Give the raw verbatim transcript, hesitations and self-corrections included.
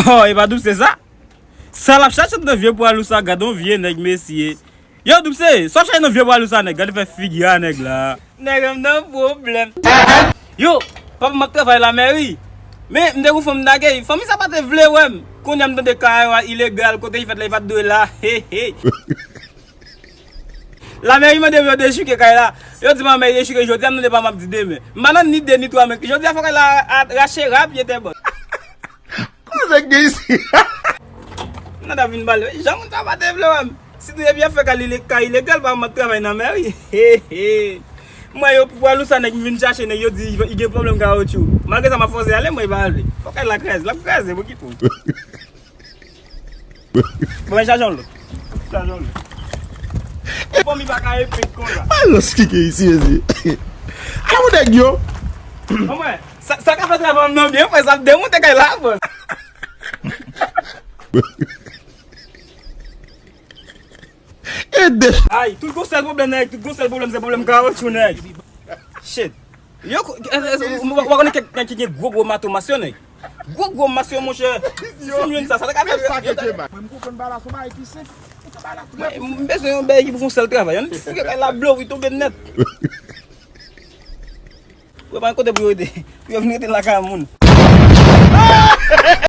Oh, e pa Doubs se sa? Sa l ap chache nan vye pwal ou sa, gad on vye nèg, mesye. Yo, Doubs, sa w ap chache nan vye pwal ou sa, nèg? Gad fè figi a nèg la. Nèg an nan pwoblèm. Yo, papa m ap travay lamèri. Men, m te gon fanm m dage, fanmi sa pa te vle wè m. Kounye a m tande kay la ilegal, kote li fèt la, li pa t dwe la. He, he. Lamèri mande pou yo dechouke kay la. Yo di m a mèri dechouke jodi a, m tande pa m ap di demen. M pa nan ni de ni twa men. Jodi a fò kay la a- rache rapyetèbòt. Kote nèg gen isi? M nan ta vin pale. Jan moun sa pa te vle wè m. Sitou depi y ap fè kay ile- kay ilegal, pa m ap travay nan mèri. He, he. Mwen yo pou pwal ou sa nèg m vin chache nèg yo di li gen pwoblèm kawotchou. Malgre sa m ap fòse ale, mwen pa vle. Fò kay la kraze, l ap kraze, pou ki pou. Bon, chaje yon lòt. Chaje yon lòt. Fanmi pa ka epic konsa. Alòs ki gen isi, mesye. Ala yon nèg yo. Anmwey, sa, sa ka fè travay m nan byen, frè, sa ap demonte kay la, bòs. Ede. Ay, tout gon sèl pwoblèm, nèg, tout gon sèl pwoblèm, se pwoblèm kawotchou, nèg. Shit. Yo, w konnen kèk nèg ki gen gwo, gwo mato mas yo, nèg. Gwo, gwo mas yo, monchè. Si m jwenn sa, sa ta ka fè. Mwen, m konprann bagay la, se yon bagay ki senp. M bezwen yon bagay ki pou fè yon sèl travay. Yon fouke kay la, blow, li tonbe nèt. Ou pa gen kote pou yo rete. Pou yo vin rete lakay moun.